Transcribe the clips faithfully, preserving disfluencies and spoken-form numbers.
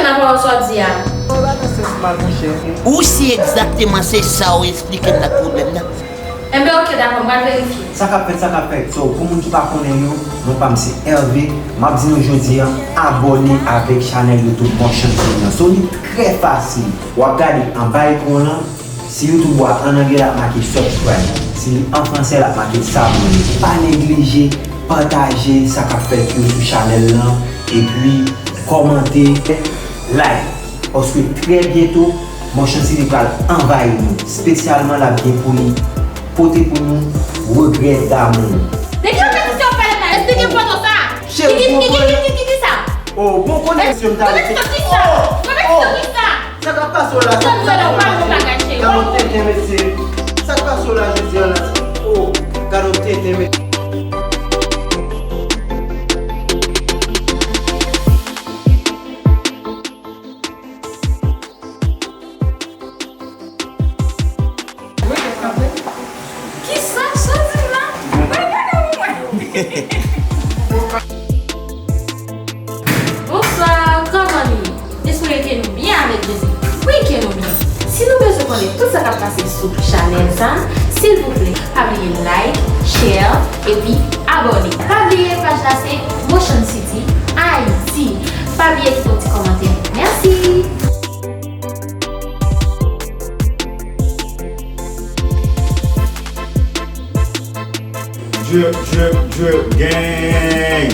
Apa w sa w di a? Ou si egzakteman se sa w esplike m nan pwoblèm nan. Enben, oke, dakò, m pral verifye. Sa k ap fèt, sa k ap fèt. So, pou moun ki pa konnen yo, non pa m se Hervé. M ap di nou jodi a, abòne avèk chanèl YouTube Motion T V an. So, li trè fasil. W ap gade anba ekran w lan, si YouTube ou a an anglè, l ap make subscribe. Si li an fransè, l ap make s'abonner. Pa neglije pataje sa k ap fèt yo sou chanèl lan, epi kòmante, like. Paske trè byento, Motion City pral anvayi nou. Espesyalman, l ap gen pou li pote pou nou Regret d'amour. De ki konpetityon w pale la? Èske gen foto sa? Cheri, ki, ki, ki, ki, ki, ki, ki sa? Oh, bon koneksyon m ta rete. Koneksyon ki sa? Koneksyon ki sa? Sa k ap pase w la? Sa k ap pase w la? Gade yon tenten, mesye. Sa k ap pase w la jodi a la? Oh, gade yon tenten, mesye. Kisa sa di la? Mwen gade mwen. Bonswa, kòman nou ye? M espere ke nou byen avèk Jezi. Wi, ke nou byen. Si nou bezwen konnen tout sa k ap pase sou chanèl sa, silvouplè, pa bliye like, share, epi abòne. Pa bliye paj la se Motion City Haiti. Pa bliye kite yon ti kòmantè. Mèsi! Drip, drip, drip, gang!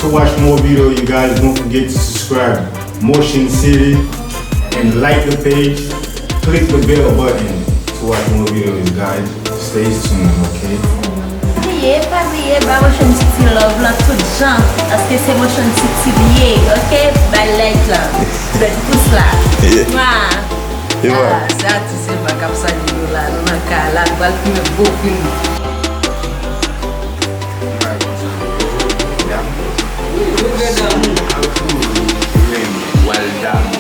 To watch more video, you guys, don't forget to subscribe Motion City and like the page. Click the bell button to watch more videos, guys. Stay tuned, okay? Pa bliye, pa bliye, ba Motion City love lan tout jan, paske se Motion City li ye, ok? Bay like lan. Bèl pous la. Yeah. Mwa. Yeah. Ah, se atis Eva k ap salye nou la, nou nan kay la, nou pral fimen bon fim. Regret d'amour. Regret d'amour.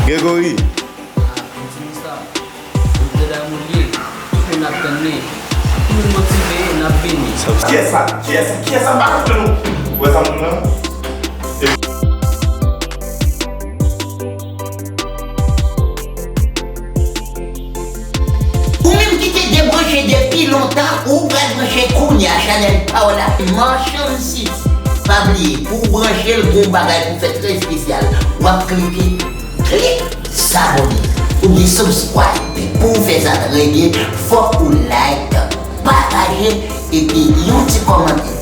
Gregory. Ti Mista, Regret d'amour li ye. Tout moun ap tann li. Tout moun motive, n ap vini. Kiyès sa? Kiyès sa? Kiyès sa? M pa konn non. Ou wè sa m di w la? Ou menm ki te debranche depi lontan, ou pral branche kounye a, chanèl pa w la. Motion City. Pa bliye, pou w branche l, gen yon bagay pou w fè trè espesyal. W ap klike, klik s'abonner oubyen subscribe. Pou w fè sa trè byen, fòk ou like, pataje, epi yon ti kòmantè.